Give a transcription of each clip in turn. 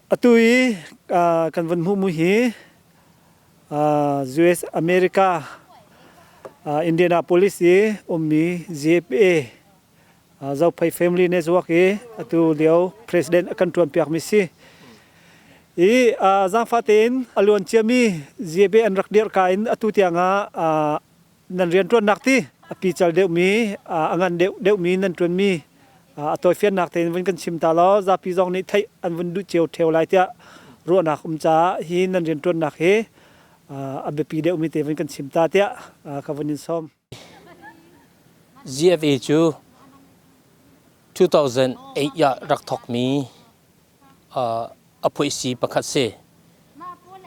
Atu i kan vun hmuhmi hi US America Indianapolis i ummi JPA Zophei Family Network i atu lio president a kan ṭuanpiakmi si. I zaangfah tein a luan ciami JPA an rak dirhka in atu tiangah nan rianṭuannak ti a pical deuhmi a ngan deuh deuhmi nan ṭuanmi a tawifiannak tein vun kan chim ta law zapi zong nih theih an vun duh cio ṭheo lai tiah ruahnak um caah hi nan rianṭuannak hi a biapi deuhmi te vun kan chim ta tiah ka vun in sawm. GFA cu 2008 ah rak thawkmi a phuaisi pakhat si.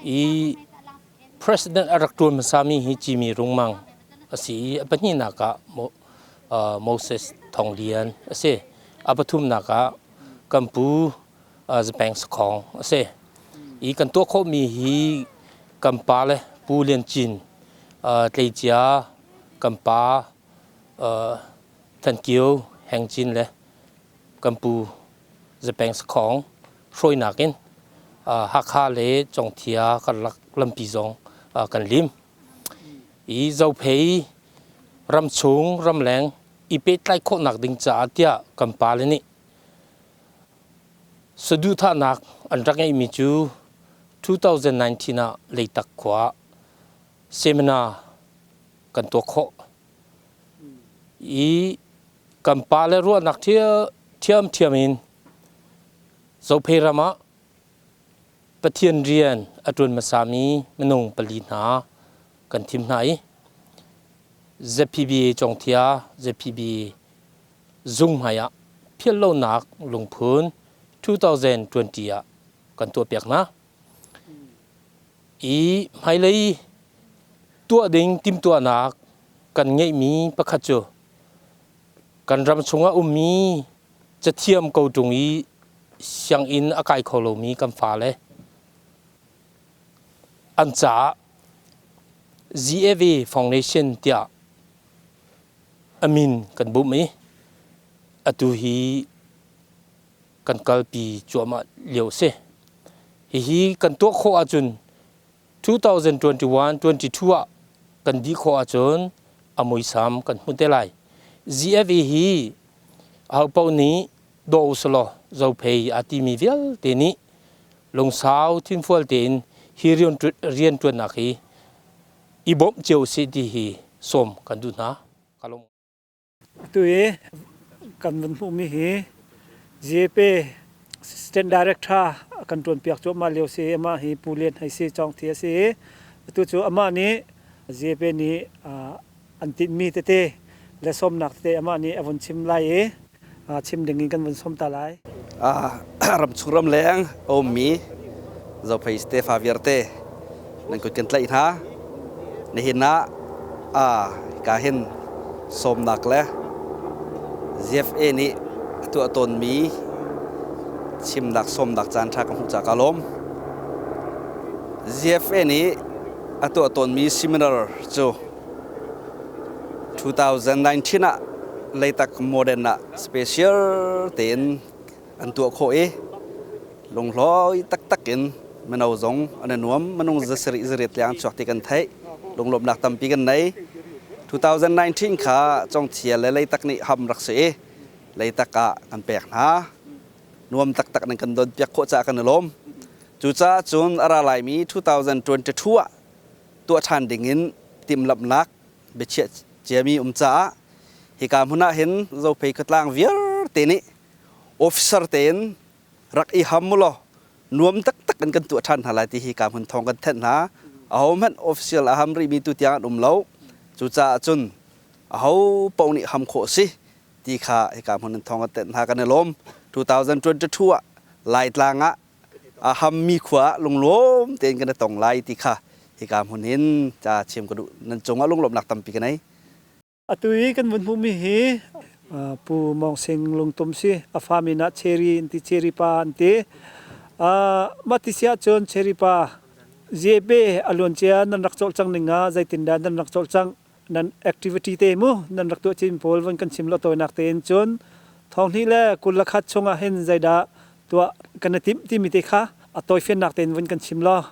I president a rak ṭuan hmasami hi Cimi Rungmang a si i a pahnihnak ah Moses Thawng Lian a si. A pathumnak ah kan pu Zapeng Sakhong a si. I kan tuah khawhmi hi kan pa le Pu Lian Cin, tleicia kan pa Than Kio Heng Cin le kan pu Zapeng Sakhong hruainak in Hakha le Congthia karlak lampi zong kan lim. I Zophei ramchung ramleng i pehtlaih khawhnak ding caah tiah kan pale nih saduhthahnak an rak ngeihmi cu 2019 ah Leitak khua seminar kan tuah khawh. I kan pale ruahnak ṭhiamṭhiam in Zophei ram ah Pathian rian a ṭuan hmasami minung pali hna kan thim hna i ZPBA Congthia ZPB zung hmai ah philhlonak lungphun 2020 ah kan tuahpiak hna. I hmailei tuah ding timhtuahnak kan ngeihmi pakhat cu kan ram chungah ummi cathiam ko ṭung i sianginn a kai kho lomi kan fale an caah GAV Foundation tiah a min kan bumh i atu hi kan kalpi cuahmah lio a si. Hihi kan tuah khawh ahcun 2021-22 ah kan dih khawh ahcun a muisam kan hmu te lai. GFA hi ahopaoh nih daw usulaw Zophei aa timi vialte nih lungsau thinfual tein hi rianṭuannak hi i bawmh cio usih ti hi sawm kan duh hna. Ka lung. Atu i kan vun hmuhmi hi GAP Assistant Director a kan ṭuanpiak cuahmah lio si. Amah hi Pu Lian Hei Si Cawng Thi a si i atu cu amah nih GAP nih an tinhmi tete le sawmnak tete amah nih a vun chim lai i chim ding in kan vun sawm ta lai. Ramchung ramleng a ummi Zophei tefa vialte nan kut kan tlaih hna. Nihin ah ka hin sawmnak le ZFA nih a tuah tawnmi chimnak sawmnak caan ṭha ka hmuh caah ka lawm. ZFA nih a tuah tawnmi seminar cu 2019 ah Leitak Modern ah special tein an tuah khawh i lunghlawi taktak in mino zong an i nuam. Minung zasarih zariat leng an chuak ti kan theih. Lunglawmhnak tampi kan nei. 2019 kha Congthia le Leitak nih ham rak si i Leitak ah kan pek hna. Nuam taktak nan kan don piak khawh caah kan i lawm. Cucaah cun a ra laimi 2022 ah tuah ṭhan ding in timhlamhnak biachiah ciami um caah hika hmun ah hin Zophei khuatlang vialte nih officer tein rak i ham ulaw nuam taktak in kan tuah ṭhan hna lai ti hi ka hmun thawng kan thenh hna. Ahohmanh official a ham rihmi tu tiang an um lo. Cucaah cun aho paoh nih ham khawh si ti kha hika hmun in thawng kan tenh hna kan i lawm. 2022 ah Laitlang ah a hammi khua ah lunglawm tein kan i tong lai ti kha hika hmun hin ca chim ka duh. Nan cungah lunglawmhnak tampi ka nei. Atu i kan vun hmuhmi hi Pu Mawng Sing Lungtum si. A fa min ah Cherry an ti, Cherry pa an ti. Mah ti si ahcun Cherry pa ZB a luancia nan rak cawlcang ning ah zeitindah nan rak cawlcangh? Nan activity te mu nan rak tuah chin pawl von kan chim lo tawinak tein cun thonghnih le 21 chungah hin zeidah tuah kan i timh timi te kha. A tawifiannak tein vun kan chim law.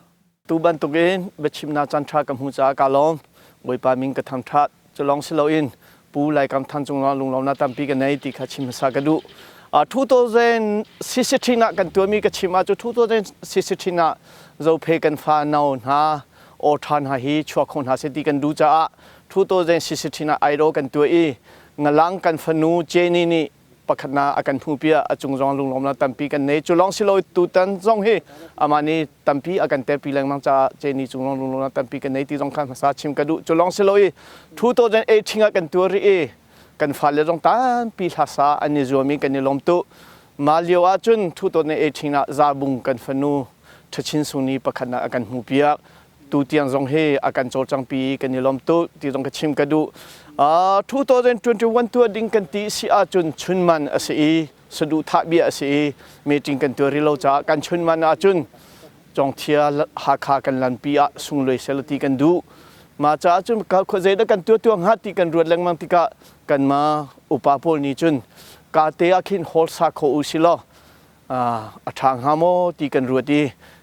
Tu bantukin biachimnak caan ṭha ka hmu caah kaa lawm. Bawipa min ka thangṭhat. Cu lawng si loin Pu Laikam Than cung lunglawmnak tampi ka nei ti kha chim hmasa ka duh. 2016 ah kan tuahmi ka chim ahcun 2016 ah Zophe kan fa no hna aw ṭha hna hi chuak kho hna seh ti kan duh caah 2016 ah idol kan tuah i ngalang kan fanu Jenny nih pakhatnak a kan hmuhpiak, a cung zong lunglawmnak tampi kan nei. Cu lawng si lo, tutan zong hi amah nih tampi a kan telpi lengmang caah Jenny cung zong lunglawmnak tampi kan nei ti zong kha hmasa chim ka duh. Cu lawng si lo i 2018 ah kan tuar rih i kan fale zong tampi hlasa an i zuam i kan i lawm tuk. Mah lio ah cun 2018 ah Zabung kan fanu Thachin Sung nih pakhatnak a kan hmuhpiak. Tutiang zong hi a kan cawlcangpi, kan i lawm tuk ti zong ka chim ka duh. 2021 tuah ding kan ti si ahcun chunman a si i saduhthah bia a si i meeting kan tuah rih lo caah kan chunman ahcun Congthia Hakha kan lanpi ah sunglawi seh ti kan duh. Mah caah cun khuazei dah kan tuah tuah hnga ti kan ruat lengmang tikah kanmah upa pawl nih cun ka te ah khin hall sa kho u si law a ṭha hnga maw ti kan ruat i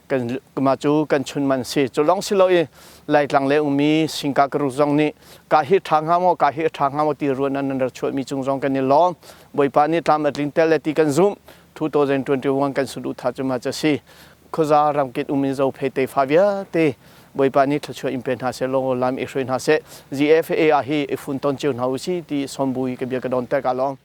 kan mah cu kan chunman si. Cu lawng si lo i Laitlang le ummi Singka Karu zong nih ka hi ṭha hnga maw, ka hi ṭha hnga maw ti ruat nan rak chuahmi cung zong kan i lawm. Bawipa nih tlam a tlin tel le ti kan zumh. 2021 kan saduhthah cu mah cu a si. Khuaza ramkip um in Zophei tefa vialte Bawipa nih thluachuah in pe hna seh law lam i hruai hna seh. GFA ah hi i funton cio hna u si ti sawm bu i ka bia ka don ter ka lawm.